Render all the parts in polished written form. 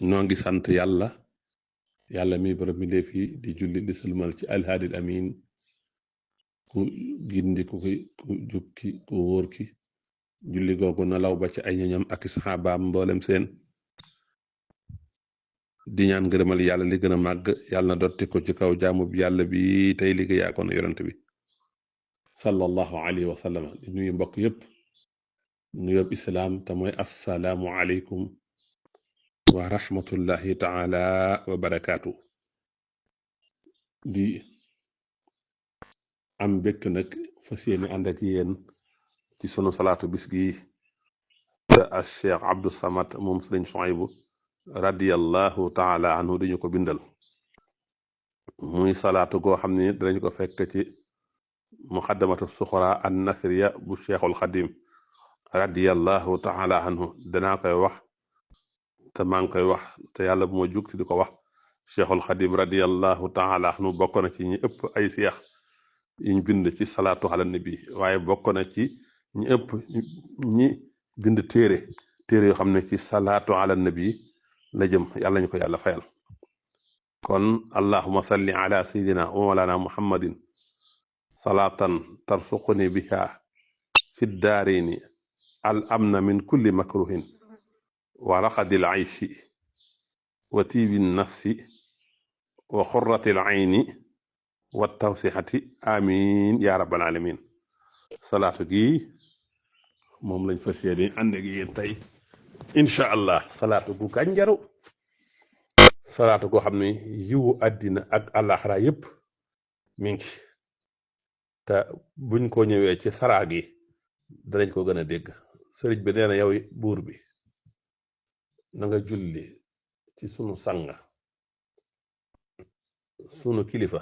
noo ngi sant yàlla mi borom mi def yi di julli di salmal ci alhaadil amin ku gindi ku jub ki ku wóor ki julli googu na law ba ci ay ñoñam ak saxaabaam mboolem seen di ñaan ngërëmal yàlla li gën a màgg yàlla na dotti ko ci kaw jaamu bi yàlla bi tey liggéeyaa ko na yonent bi sallallahu alayhi wa sallam di nuyu mbokk yépp nuyoob islaam te mooy assalaamu aleykum wa rahmatullahi taala wa barakaatu di am mbégte nag fas yéene ànd ak yéen ci sunu salaatu bis gi te al cheikh Abdou Samad moom sëriñ Suhaybu radiyallahu taala anhu dañu ko bindal muy salaatu goo xam ne danañ ko fekk ci muxaddamatu suxra an nasriya bu cheikhul xadim radiyallahu taala anhu danaa koy wax te maa ngi koy wax te yàlla bu ma jug ci di ko wax cheikhul xadim radiyallahu taala anhu bokk na ci ñi ëpp ay seex yiñ bind ci salaatu ala nabi waaye bokk na ci ñi ëpp ñi bind téere yoo xam ne ci salaatu ala nabi la jëm yàlla ñu ko yàlla fayal kon allahuma salli ala sayidina wa mawlana muhammadin salaatan tarsuquni biha fi daarini al amna min kulli makruhin wa raqadil ayshi wa tiibi nafsi wa xurratil ayni wa tawsixati amin ya rabbal alamin salaatu gi moom lañ fas yéene ànd ak yéen tey incha allah salaatu gu gànjaru salaatu goo xam ne yiwu àddina ak àllaaxira yépp mi ngi te buñ ko ñëwee ci saraa gi danañ ko gën a dégg sëriñ bi nee na yow buur bi na nga julli ci sunu sang sunu kilifa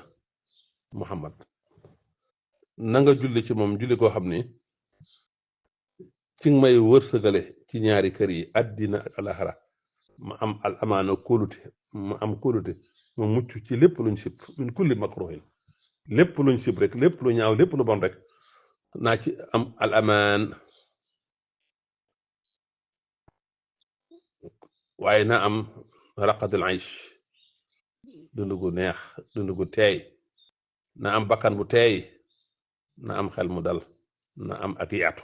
Muhammad na nga julli ci moom julli koo xam ni ci may wërsëgale ci ñaari kër yi àddina ak alaxara ma am al amaana kóolute ma mucc ci lépp luñ sib min kulli makruhin lépp luñ sib rek lépp lu ñaaw lépp lu bon rek naa ci am al amaan waaye na am raqadul aysh dund gu neex dund gu teey na am bakkan bu teey na am xel mu dal na am ak yaatu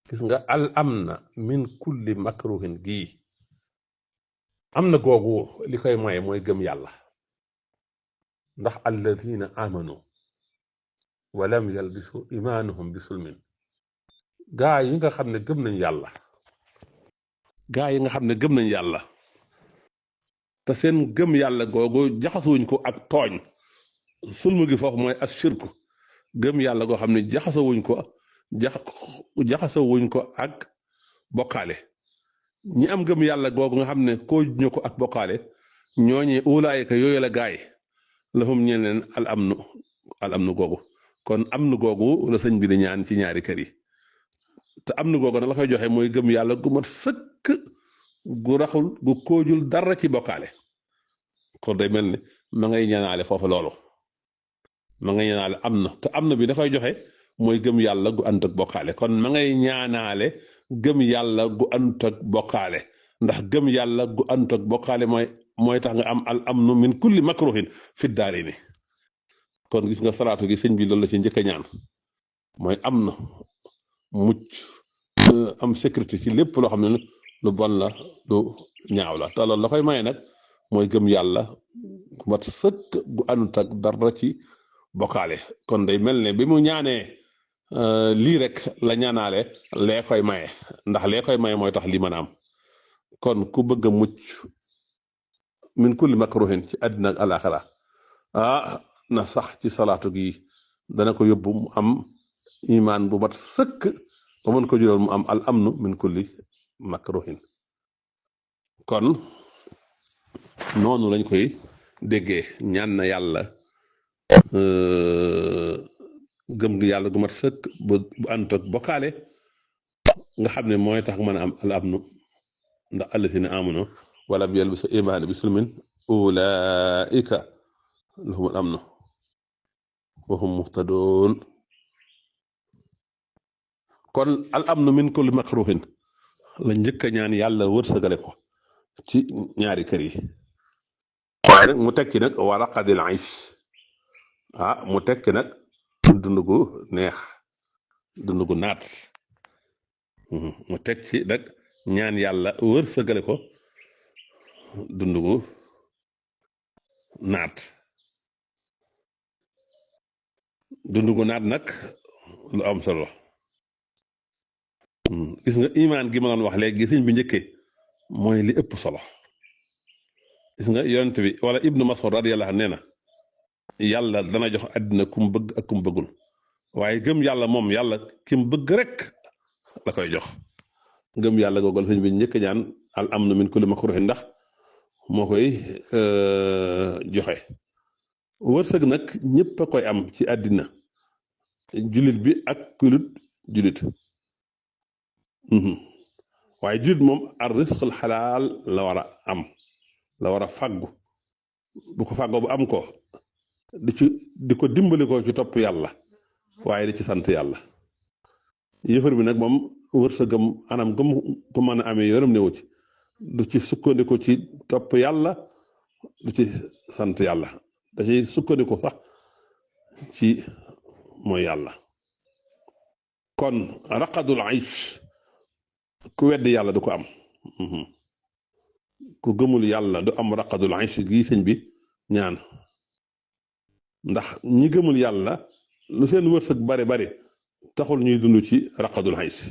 gis nga al am na min kulli makruhin gii am na googu li koy maye mooy gëm yàlla ndax alladina amanu wa lam yalbisu imaanuhum bi sulmin gaa yi nga xam ne gëm nañ yàlla te seen gëm yàlla googu jaxasuwuñ ko ak tooñ sulmu gi foofu mooy as shirku gëm yàlla goo xam ne jaxasawuñ ko ak bokkaale ñi am gëm yàlla googu nga xam ne koo ñu ko ak bokkaale ñooñee ulaayika yooyu la gaay lahum ñeen leen al amnu googu kon amnu googu la sëñ bi di ñaan ci ñaari kër yi te amnu googu nag la koy joxe mooy gëm yàlla gu mat sëkk gu raxul gu koojul dara ci bokkaale kon day mel ni ma ngay ñaanaale foofu loolu ma ngay ñaanaale am na te am na bi da koy joxe mooy gëm yàlla gu ànd ak bokkaale kon ma ngay ñaanaale gëm yàlla gu ànd ak bokkaale ndax gëm yàlla gu ànd ak bokkaale mooy tax nga am al amnu min kulli makruhin fi daarini kon gis nga salaatu gi sëñ bi loolu la ci njëkk a ñaan mooy am na mucc am sécurité ci lépp loo xam ne lu bon la lu ñaaw la te loolu la koy maye nag mooy gëm yàlla gu mat sëkk gu ànd ak dara ci bokkaale kon day mel ne bi mu ñaanee lii rek la ñaanaale lee koy maye ndax lee koy maye mooy tax lii mën a am kon ku bëgg a mucc min kulli makruhin ci àddina ak alaxira na sax ci salaatu gi dana ko yóbbu mu am imaan bu mat sëkk ba mën ko jural mu am al amnu min kulli makruhin kon noonu lañ koy déggee ñaan na yàlla gëm gi yàlla gu mat sëkk bu ànd ak bokkaale nga xam ne mooy tax mën a am al amnu ndax allazina amanu walam yalbisu imaana bi sulmin ulaika lahumul amnu wa hum muhtadoon kon al amnu min kulli makruhin la njëkk a ñaan yàlla wërsëgale ko ci ñaari kër yi waaye nag mu tekki nag wa raqadil aysh mu tekki nag dund gu neex dund gu naat mu teg ci nag ñaan yàlla wërsëgale ko dund gu naat dund gu naat nag lu am solo gis nga imaan gi ma doon wax léegi sëñ bi njëkkee mooy li ëpp solo gis nga yonent bi wala ibnu Mas'ud radiyallahu nee na yàlla dana jox àddina kum bëgg ak kum bëggul waaye gëm yàlla moom yàlla kim bëgg rek la koy jox gëm yàlla googal sëñ bi njëkk ñaan al amnu min kulli makruhin ndax moo koy joxe wërsëg nag ñëpp a koy am ci àddina julit bi ak kulut julit waaye julit moom ar risqul xalaal la war a am la war a fàggu bu ko fàggoo bu am ko di ko dimbali ko ci topp yàlla waaye di ci sant yàlla yëfër bi nag moom wërsëgam anam gëm ko mën a amee yoonam newu ci du ci sukkandiku ci topp yàlla du ci sant yàlla da ciy sukkandiku sax ci mooy yàlla kon raqadul aysh ku weddi yàlla du ko am ku gëmul yàlla du am raqadul aysh gii sëñ bi ñaan ndax ñi gëmul yàlla lu seen wërsëg bari bari taxul ñuy dund ci raqadul aysh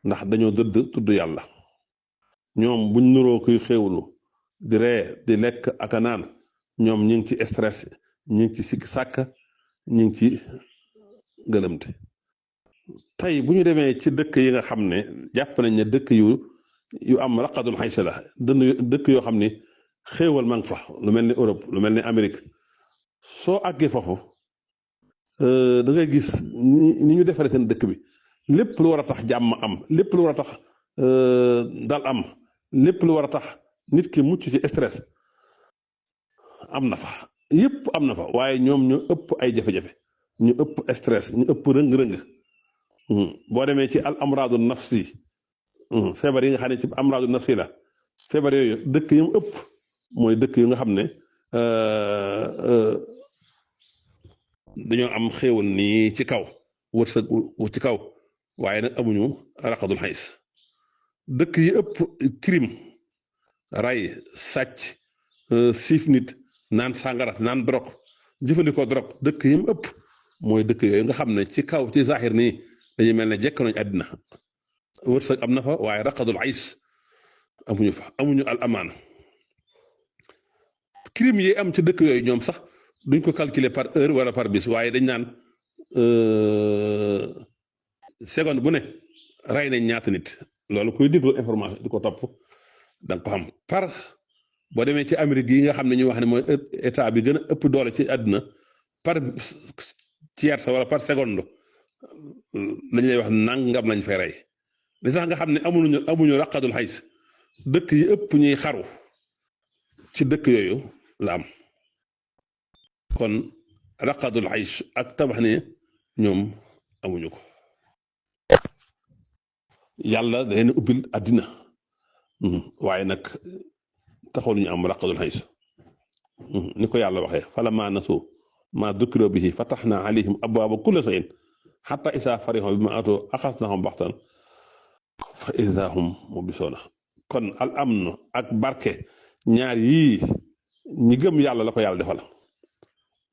ndax dañoo dëdd tudd yàlla ñoom buñ nuroo kuy xéewlu di ree di lekk ak a naan ñoom ñi ngi ci stress ñi ngi ci sikk sàkk ñi ngi ci gëlëmte tey bu ñu demee ci dëkk yi nga xam ne jàpp nañ ne dëkk yu am raqadul aysh la dëkk yoo xam ni xéewal ma ngi fa lu mel ni Europe lu mel ni Amérique soo àggee foofu da ngay gis ni ñu defaree seen dëkk bi lépp lu war a tax jàmm am lépp lu war a tax dal am lépp lu war a tax nit ki mucc ci stress am na fa yépp am na fa waaye ñoom ñu ëpp ay jafe-jafe ñu ëpp stress ñu ëpp rëng-rëng boo demee ci al amraadu nafsi feebar yi nga xam ne ci amraadu nafsi la feebar yooyu dëkk yi mu ëpp mooy dëkk yu nga xam ne dañoo am xéewal nii ci kaw wërsëg ci kaw waaye nag amuñu raqadul aysh dëkk yi ëpp crime ray sàcc siif nit naan sàngara naan drogue jëfandikoo drogue dëkk yi mu ëpp mooy dëkk yooyu nga xam ne ci kaw ci zahir nii dañuy mel ne jekk nañu àddina wërsëg am na fa waaye raqadul aysh amuñu fa amuñu al amaan crime yi am ci dëkk yooyu ñoom sax duñ ko calculer par heure wala par bis waaye dañ naan seconde bu ne rey nañ ñaata nit loolu kuy déglu information di ko topp da nga ko xam par boo demee ci Amérique yi nga xam ne ñu wax ne mooy état bi gën a ëpp doole ci àdduna par tiers wala par seconde lañ lay wax nangam lañ fay rey li sax nga xam ne amuñu raqadul aysh dëkk yi ëpp ñuy xaru ci dëkk yooyu la am kon raqadul aysh ak tabax ne ñoom amuñu ko yàlla da leen ubbil àddina waaye nag taxul ñu am raqadul aysh ni ko yàlla waxee falammaa nasuu maa dukkiruu bihi fatahnaa alayhim abwaaba kulli shay'in hattaa izaa farihuu bimaa uutuu axadnaahum baxtatan fa idaa hum mublisuun kon al amn ak barke ñaar yii ñi gëm yàlla la ko yàlla defal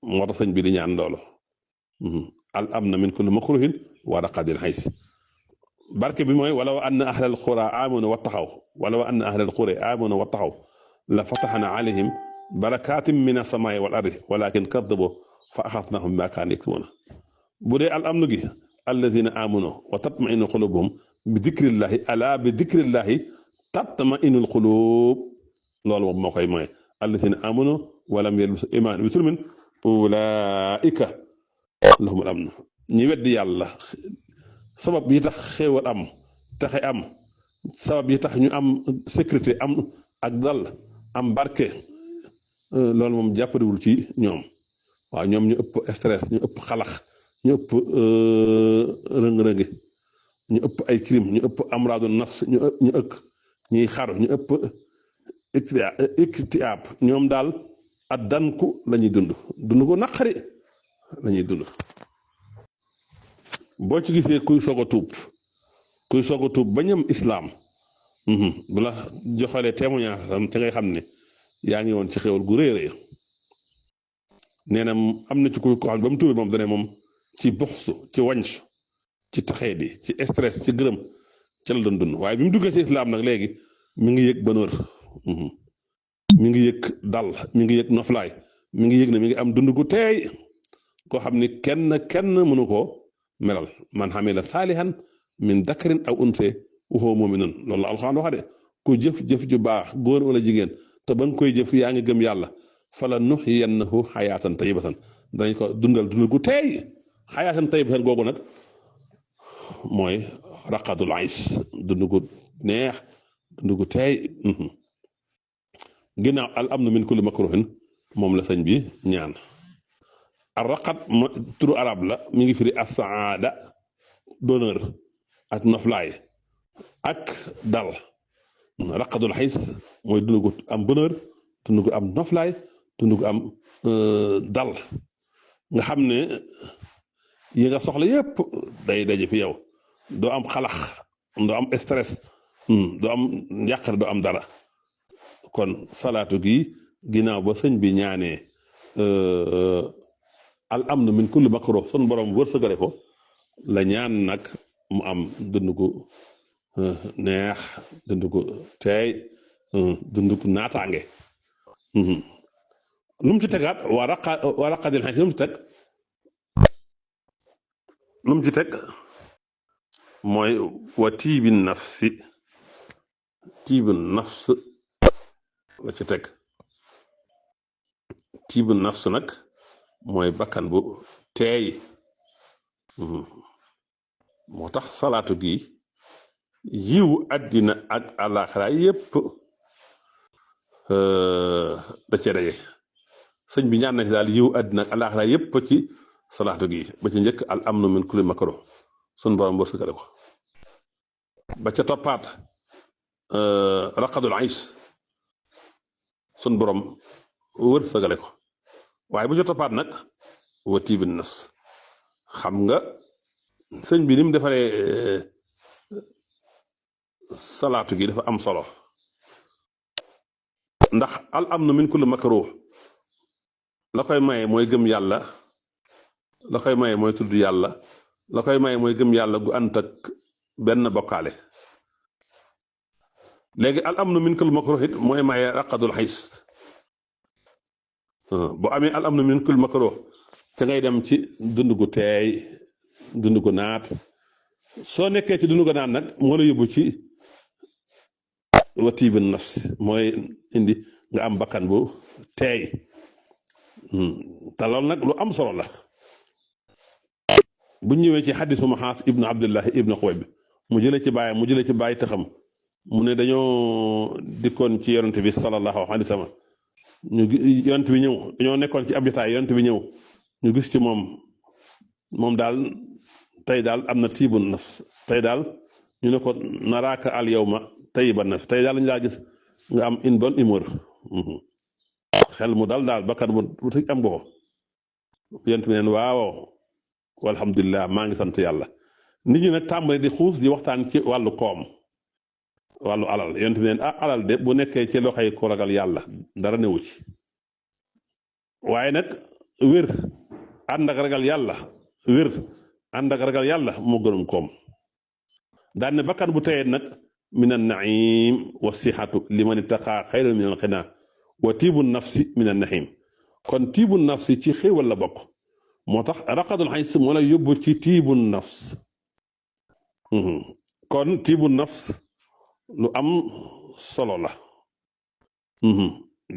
moo tax sëñ bi di ñaan loolu al amn min kulli makruhin wa raqadil aysh barke bi mooy walaw anna ahlal quraa aamanu wattaqaw walaw anna ahlal quraa aamanu wattaqaw la fatahnaa alayhim barakaatin mina samaa'i wal ardi walaakin kaddabu fa axadnaahum bimaa kaanu yaksibuun bu dee al amnu gi allazina aamanu wa tatma'innu quluubuhum bi dikrillaahi alaa bi dikrillaahi tatma'innul quluub loolu moom moo koy mooy allazina aamanu wa lam yalbisu iimaanahum bi zulmin ulaa'ika lahumul amnu ñi weddi yàlla sabab yi tax xéewal am taxe am sabab yi tax ñu am sécurité am ak dal am barke loolu moom jàppadiwul ci ñoom waaw ñoom ñu ëpp stress ñu ëpp xalax ñu ëpp rëng-rëngi ñu ëpp ay crime ñu ëpp amraadu nafs ñu ëpp ñiy xaru ñu ëpp iktiyaab ñoom daal ak danku la ñuy dund ko naqari la ñuy dund boo ci gisee kuy soog a tuub ba ñam islaam bu la joxalee témoignage am te ngay xam ne yaa ngi woon ci xéwal gu rëy rëy nee na am na ci ko xam ba mu tuubee moom dane moom ci boxsu ci wañsu ci taxee di ci stress ci gërëm ca la doon dund waaye bi mu duggee ci islaam nag léegi mi ngi yëg bonheur mi ngi yëg dal mi ngi yëg noflaay mi ngi yëg ne mi ngi am dund gu teey koo xam ni kenn mënu koo melal man xamila saalihan min dakarin aw unse wa huwa mu'minun loolu la alxuraan wax de ku jëf ju baax góor wala jigéen te ba nga koy jëf yaa ngi gëm yàlla fala nuxyiyannahu xayaatan tayyibatan danañ ko dundal gu teey xayaatan tayyibatan googu nag mooy raqadul ays dund gu neex dund gu teey ginnaaw al amnu min kulli makruhin moom la sëñ bi ñaan ar raqad turu arab la mi ngi firi as-saada bonheur ak noflaay ak dal raqadul xays mooy dund gu am bonheur dund gu am noflaay dund gu am dal nga xam ne yi nga soxla yépp day daje fi yow doo am xalax doo am stress doo am njàqare doo am dara kon salaatu gi ginnaaw ba sëñ bi ñaanee al amnu min kulli makruh sun borom wërsëgale ko la ñaan nag mu am dund gu neex dund gu teey dund gu naataange lu mu ci tegaat waa raqadil xays lu mu ci teg mooy wa tiibin nafsi la ci teg tiibu nafs nag mooy bakkan bu teey moo tax salaatu gi yiw àddina ak àllaaxira yépp da cee daje sëñ bi ñaan na ci daal yiw àddina ak àllaaxira yépp ci salaatu gi ba ci njëkk al amnu min kulli makruh sun borom wërsëgale ko ba ca toppaat raqadul ays sun borom wërsëgale ko waaye bu ca toppaat nag wa tiibin nafs xam nga sëñ bi ni mu defaree salaatu gi dafa am solo ndax al amnu min kulli makruh la koy maye mooy gëm yàlla la koy maye mooy tudd yàlla la koy maye mooy gëm yàlla gu ànd ak benn bokkaale léegi al amnu min kulli makruh it mooy maye raqadul xays boo amee al amnu min kulli makruh ca ngay dem ci dund gu teey dund gu naat soo nekkee ci dund gu naat nag moo la yóbbu ci wa tiibin nafs mooy indi nga am bakkan bu teey te loolu nag lu am solo la bu ñëwee ci xadisu Maxaas ibnu Abdullahi ibnu Xuwayb mu jëlee ci bàyyi taxam mu ne dañoo dikkoon ci yonent bi sallallahu alayhi wa sallam yonent bi ñëw dañoo nekkoon ci ab jotaay yonent bi ñëw ñu gis ci moom daal tey daal am na tiibun nafs tey daal ñu ne ko naraaka al yawma tayyiban nafs tey daal lañu laa gis nga am une bonne humeur xel mu daal bakkan bu tëj am nga ko yonent bi neen waaw walhamdulilah maa ngi sant yàlla nit ñi nag tàmbali di xuus di waxtaan ci wàllu koom wàllu alal yonent bi neen alal de bu nekkee ci loxoy ko ragal yàlla dara newu ci waaye nag wér ànd ak ragal yàlla moo gënum koom daan ne bakkan bu teyee nag min an naim wa sixatu liman ittaqa xayran min al xina wa tiibu nafsi min an naim kon tiibu nafsi ci xéewal la bokk moo tax raqadul xays moo la yóbbu ci tiibu nafs kon tiibu nafs lu am solo la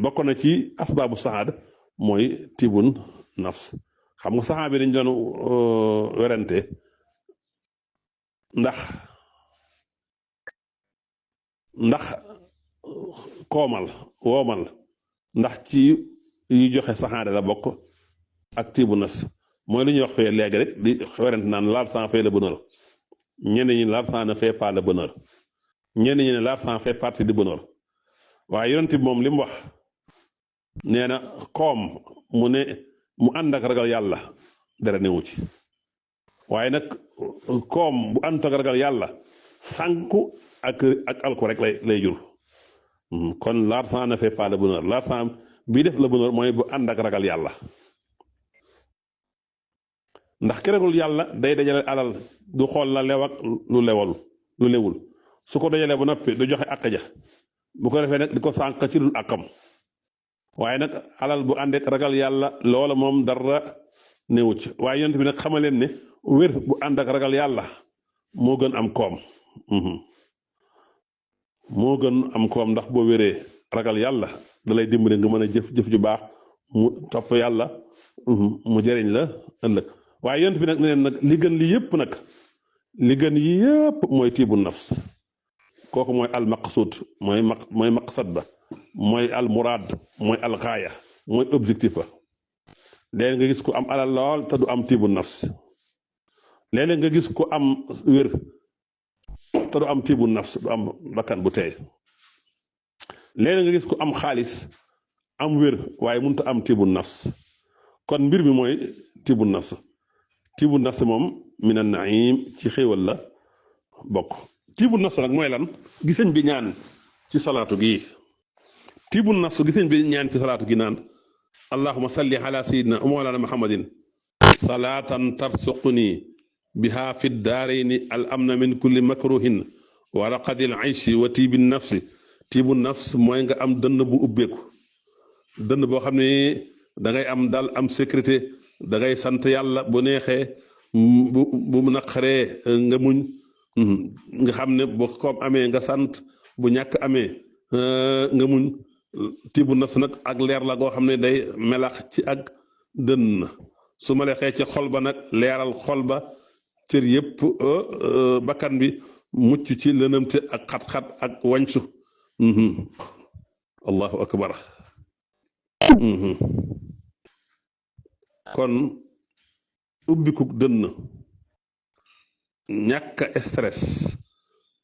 bokk na ci asbaabu saxaada mooy tiibun nafs xam nga saxaaba yi dañ doon werante ndax woomal ndax ci yi joxe saxaada la bokk ak tiibu nafs mooy lu ñuy wax fee léegi rek di werante naan l'argent fait le bonheur ñenn ñi l'argent ne fait pas le bonheur ñenn ñi ne l'argent fait partie du bonheur waaye yonent bi moom li mu wax nee na koom mu ànd ak ragal yàlla dara newu ci waaye nag koom bu ànd ak ragal yàlla sànku ak alko rek lay jur kon l'argent ne fait pas le bonheur l'argent bii def le bonheur mooy bu ànd ak ragal yàlla ndax ki ragal yàlla day dajale alal du xool la lew ak lu lewul su ko dajalee ba noppi du joxe àq ja bu ko defee nag di ko sànq ci dul àqam waaye nag alal bu àndeek ragal yàlla loola moom dara newu ci waaye yonent bi nag xamal leen ne wér bu ànd ak ragal yàlla moo gën am koom moo gën am koom ndax boo wéree ragal yàlla da lay dimbale nga mën a jëf ju baax mu topp yàlla mu jëriñ la ëllëg waaye yonent bi nag ne leen nag li gën li yëpp nag li gën yi yëpp mooy tiibu nafs kooku mooy al maqsud mooy maqsad ba mooy al muraad mooy al gaaya mooy objectif ba léeg nga gis ku am alal lool te du am tiibu nafs léeg nga gis ku am wér te du am tiibu nafs du am bakkan bu teey léeg nga gis ku am xaalis am wér waaye mënut a am tiibu nafs kon mbir mi mooy tiibu nafs moom mina naim ci xéewal la bokk tiibu nafs nag mooy lan giseñ bi ñaan ci salaatu gi tiibu nafs giseñ bi ñaan ci salaatu gi naan allahuma salli ala sayidina mawlana muhammadin salaatan tarsuquni biha fi daarayni al amna min kulli makruhin wa raqadil ayshi wa tiibi nafsi tiibu nafs mooy nga am dënn bu ubbeeku dënn boo xam ne da ngay am dal am sécurité da ngay sant yàlla bu neexee bu mu naqaree nga muñ nga xam ne bu koom amee nga sant bu ñàkk amee nga muñ tiibu nafs nag ak leer la goo xam ne day melax ci ak dënn su ma leexee ci xol ba nag leeral xol ba cër yépp bakkan bi mucc ci lënëmte ak xat-xat ak wañsu allahu akbar kon ubbikuk dënn ñàkk stress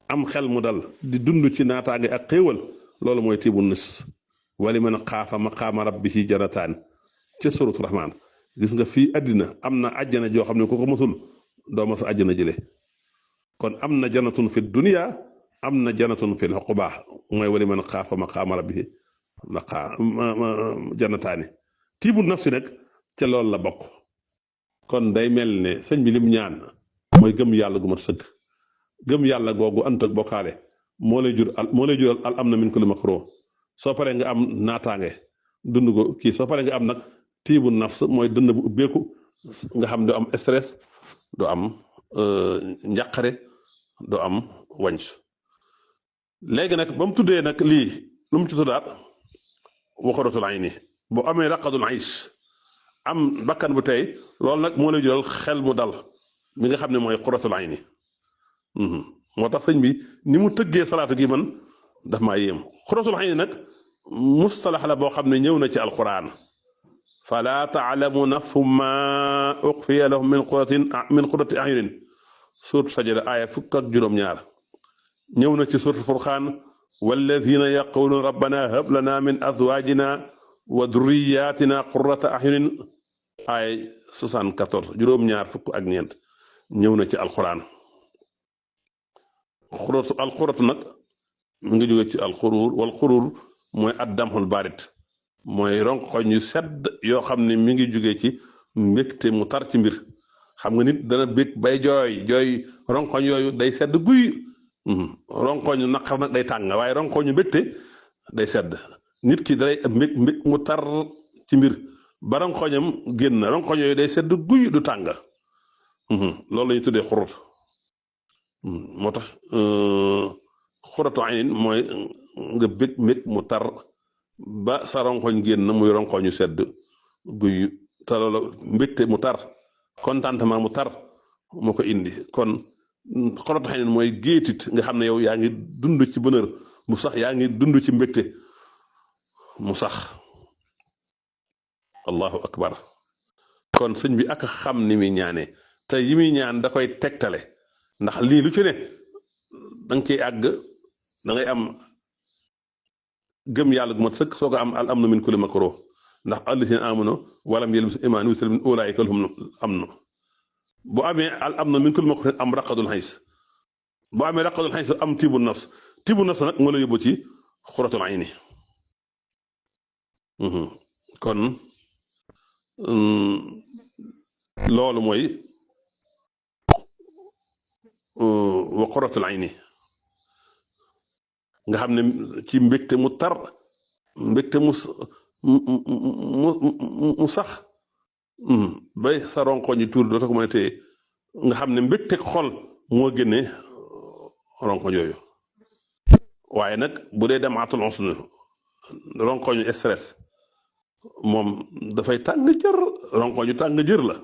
am xel mu dal di dund ci naataange ak xéewal loolu mooy tiibu nafs wali man xaafa maqaama rabbihi janataan ca suratu rahmaan gis nga fii àddina am na àjjana joo xam ne ku ko mosul doo mos àjjana jële kon am na janatun fi dunia am na janatun fi xuqubaa mooy wali man xaafa maqaama rabbihi janataani tiibu nafsi nag ca loolu la bokk kon day mel ne sëñ bi lim ñaan mooy gëm yàlla gu mat sëkk gëm yàlla googu ant ak bokkaale moo lay jural al am na min kulli makruh soo paree nga am naataange dund ko kii soo paree nga am nag tiibu nafs mooy dënn bu ubbeeku nga xam du am stress du am njàqare du am wañs léegi nag ba mu tuddee nag lii lu mu ci tuddaat waxaratul ayni bu amee raqadul aysh am bakkan bu tey loolu nag moo lay jural xel mu dal mi nga xam ne mooy xuratul ayni moo tax sëñ bi ni mu tëggee salaatu gi man daf maa yéem xuratul ayni nag mustalax la boo xam ne ñëw na ci alquran fala taalamu nafsum ma uxfiya lahum min qurati ayunin surat sajada aaya fukk ak juróom-ñaar ñëw na ci surat furqaan walladina yaqulun rabbana hab lana min azwajina wa durriyatina qurrata ayunin aaya 74 juróom-ñaar fukk ak ñeent ñëw na ci alquran alxuratu nag mu ngi jóge ci alxuruur wal xuruur mooy addamxul barit mooy ronkoñ yu sedd yoo xam ne mi ngi jóge ci mbégte mu tar ci mbir xam nga nit dana bég bay jooy ronkoñ yooyu day sedd guy ronkoñ naqar nag day tàng waaye ronkoñu mbégte day sedd nit ki day mbég mu tar ci mbir ba ronkoñam génn ronkoñ yooyu day sedd guy du tàng loolu la ñu tuddee xurut moo tax xuratu aynin mooy nga bég mbég mu tar ba sa ronkoñ génn muy ronkoñu sedd guy te loolu mbégte mu tar contentement mu tar moo ko indi kon xuratu aynin mooy géetit nga xam ne yow yaa ngi dund ci bonheur mu sax yaa ngi dund ci mbégte mu sax allahu akbar kon sëñ bi ak xam ni muy ñaanee te yi muy ñaan da koy tegtale ndax lii lu ci ne danga ciy àgg da ngay am gëm yàlla gu mat sëkk soo ko am al amnu min kulli makruh ndax allazina amanu walam yalbisu iimaanahum bi zulmin ulaa'ika lahumul amnu bu amee al amnu min kulli makruh am raqadul xays bu amee raqadul xays am tibu nafs nag moo la yóbbu ci xuratul ayni kon loolu mooy wa xuratul ayni nga xam ne ci mbégte mu tar mbégte mu sax bay sa ronkoñ yi tuur doota ko mën a téye nga xam ne mbégte xol moo génne ronkoñ yooyu waaye nag bu dee dem atul usn ronkoñu stress moom dafay tàng jër ronkoñu tàng jër la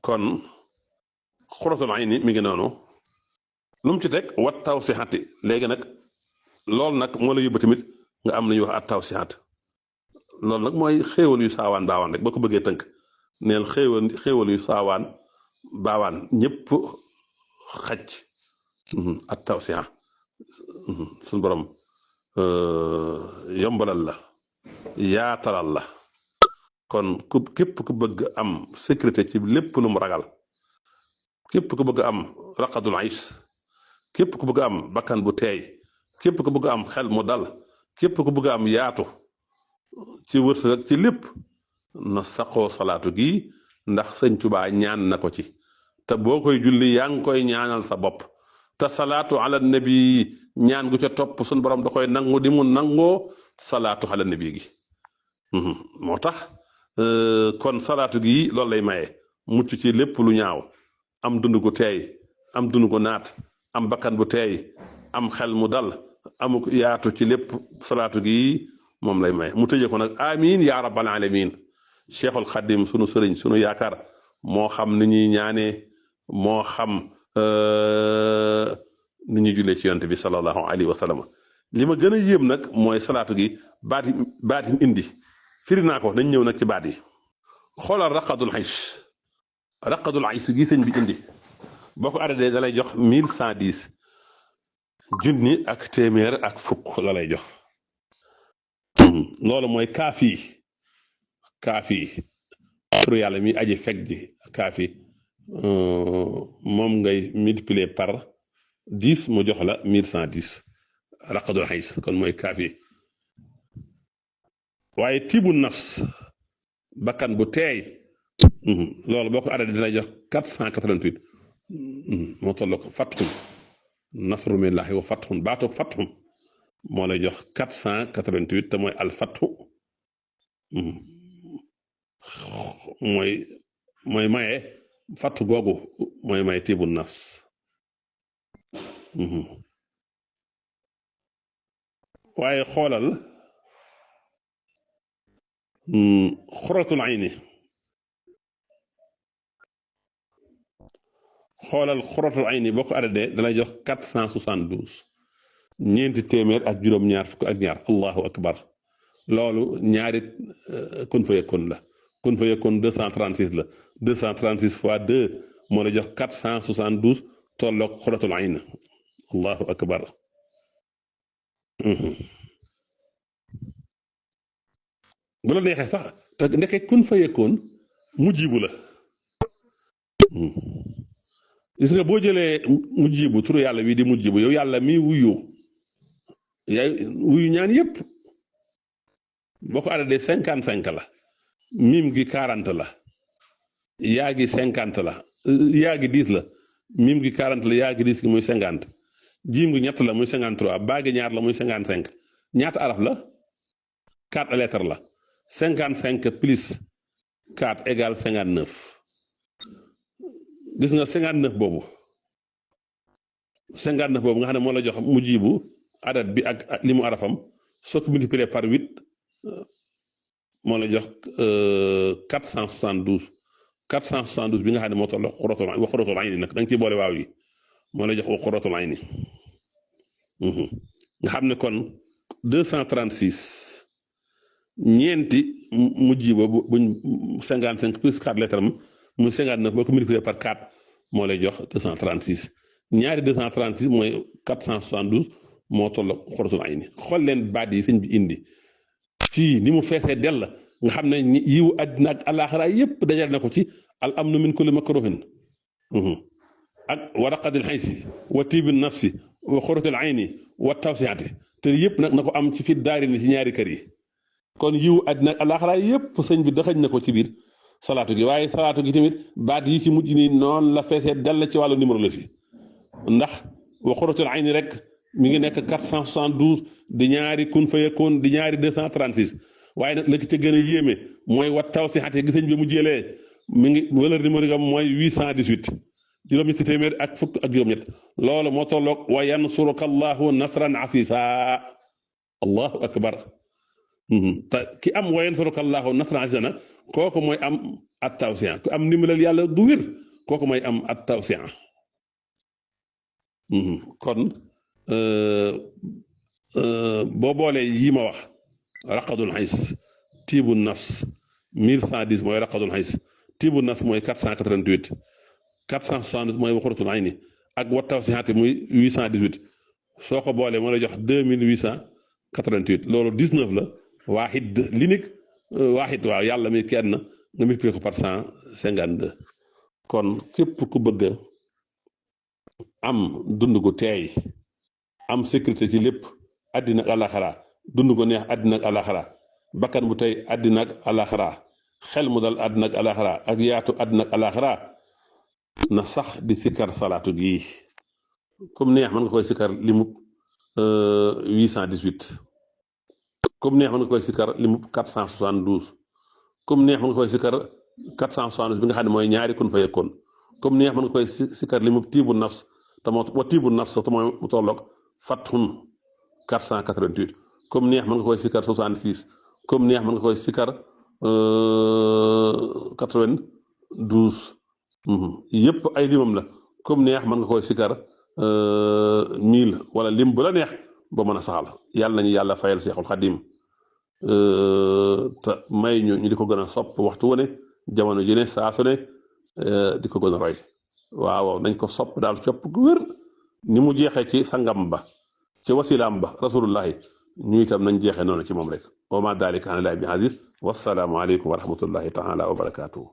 kon xuratul ayni mi ngi noonu lu mu ci teg wat taw si xati léegi nag loolu nag moo la yóbbu tamit nga am lu ñuy wax at taw si xat loolu nag mooy xéewal yu saawaan baawaan rek boo ko bëggee tënk neel xéewal yu saawaan baawaan ñëpp xaj at taw si xat suñu borom yombalal la yaatalal la kon képp ku bëgg am sécurité ci lépp lu mu ragal képp ku bëgg am raqadul ays képp ku bëgg am bakkan bu teey képp ku bëgg am xel mu dal képp ku bëgg am yaatu ci wërsëg ak ci lépp na saqoo salaatu gi ndax sëñ Tuubaa ñaan na ko ci te boo koy julli yaa ngi koy ñaanal sa bopp te salaatu ala nabi ñaan gu ca topp suñ borom da koy nangu di mu nangoo salaatu ala nabi gi moo tax kon salaatu gi loolu lay maye mucc ci lépp lu ñaaw am dund gu teey am dund gu naat am bakkan bu teey am xel mu dal amu yaatu ci lépp salaatu gi moom lay may mu tëjee ko nag amin ya rabbal alamin cheikhul xadim sunu sëriñ sunu yaakaar moo xam ni ñuy ñaanee moo xam ni ñuy jullee ci yonte bi sallallahu alayhi wa sallam li ma gën a yéem nag mooy salaatu gi baat yi indi firi naa ko nañ ñëw nag ci baat yi xoolal raqadul ays gi sëñ bi indi boo ko arrêté da lay jox 1110 junni ak téeméer ak fukk la lay jox loolu mooy kaafi turu yàlla mi aji fekk ji kaafi moom ngay multiplier par 10 mu jox la 1110 raqadul ays kon mooy kaafi waaye tibu nafs bakkan bu teey loolu boo ko arrêté dina jox 488 moo toll ko fatxun nasru millahi wa fatxun baatu fatxun moo lay jox 488 te mooy al fatxu mooy maye fatxu googu mooy maye tibu nafs waaye xoolal xuratul ayni boo ko arrêté dalay jox 472 ñeenti téeméer ak juróom-ñaar fukk ak ñaar allahu akbar loolu ñaari kun fa yekkoon la kun fa yekkoon 236 la 236 fois 2 moo lay jox 472 tolloog xuratul ayni allahu akbar bu la neexee sax te ndeke kun fa yekkoon mujjibu la gis nga boo jëlee mujjibu turu yàlla wi di mujjibu yow yàlla mi wuyu yaay wuyu ñaan yépp boo ko arrêté 55 la mim gi 40 la yaa gi 50 la yaa gi 10 la mim gi 40 la yaa gi 10 gi muy 50 jiim gi ñett la muy 53 baa gi ñaar la muy 55 ñaata araf la 4 lettres la 55 plus 4 égale 59 gis nga 59 boobu nga xam ne moo la jox mujjibu adat bi ak li mu arafam soo ko multiplier par 8 moo la jox 472 bi nga xam ne moo toll xuratul ayni nag da nga ciy boole waaw yi moo la jox xuratul ayni nga xam ne kon 236 ñeenti mujjiba buñ 55 plus 4 lettres am muy 59 boo ko multiplier par 4 moo lay jox 236 ñaari 236 mooy 472 moo toll xuratul ayni xool leen baat yi sëñ bi indi fii ni mu feesee dell nga xam ne yiwu àddina ak àllaaxira yépp dajal na ko ci al amnu min kulli makruhin ak waraqatil xaysi wa tiibi nafsi wa xuratul ayni wa tawsiati te yépp nag na ko am ci fi daari ni ci ñaari kër yi kon yiwu àddina ak àllaaxira yépp sëñ bi daxañ na ko ci biir salaatu gi waaye salaatu gi tamit baat yi ci mujj nii noonu la feesee dell ci wàllu numérologie ndax wa xuratul ayni rek mi ngi nekk 472 di ñaari kun fayakoon di ñaari 236 waaye nag la ci ca gën a yéeme mooy wat taw si xate gisañ bi mu jëlee mi ngi valeur numérique am mooy 818 juróom-ñetti téeméer ak fukk ak juróom-ñett loolu moo tolloog wa yansuruka allahu nasran asisa allahu akbar te ki am wa yansuruka allahu nasran asisa na kooku mooy am at tawsiya ku am ndimbalal yàlla du wér kooku mooy am at tawsiya kon boo boolee yii ma wax raqadul xays tiibu nafs 1110 mooy raqadul xays tiibu nafs mooy 488 470 mooy waxuratul ayni ak wa tawsihaati muy 818 soo ko boolee moo lay jox 2888 loolu 19 la waaxid l'unique waaxid waaw yàlla mi kenn nga multiplié ko par 152 kon képp ku bëgg am dund gu teey am sécurité ci lépp àddina ak àlaxara dund gu neex àddina ak àlaxara bakkan bu tey àddina ak àlaxara xel mu dal àddina ak àlaxara ak yaatu àddina ak àlaxara na sax di sikkar salaatu gi comme neex mën nga koy sikkar limu 818 comme neex mën nga koy sikkar limu 472 comme neex mën nga koy sikkar 472 bi nga xam ne mooy ñaari kun fa yekkoon comme neex mën nga koy sikkar limu tiibu nafs te moo wa tiibu nafs te mooy mu tolloog fathun 488 comme neex mën nga koy sikkar 66 comme neex mën nga koy sikkar 92 yëpp ay limam la comme neex mën nga koy sikkar 1000 wala lim bu la neex ba mën a saxal yàlla nañu yàlla fayal Seexul Xadim te may ñu di ko gën a sopp waxtu wu ne jamono ji ne saa su ne di ko gën a roy waaw nañ ko sopp daal copp gu wér ni mu jeexee ci sangam ba ci wasilaam ba rasulullahi ñu itam nañ jeexee noonu ci moom rek wa ma dalika ala llahi bi aziz wassalaamu aleykum wa rahmatullahi taala wa barakatuhu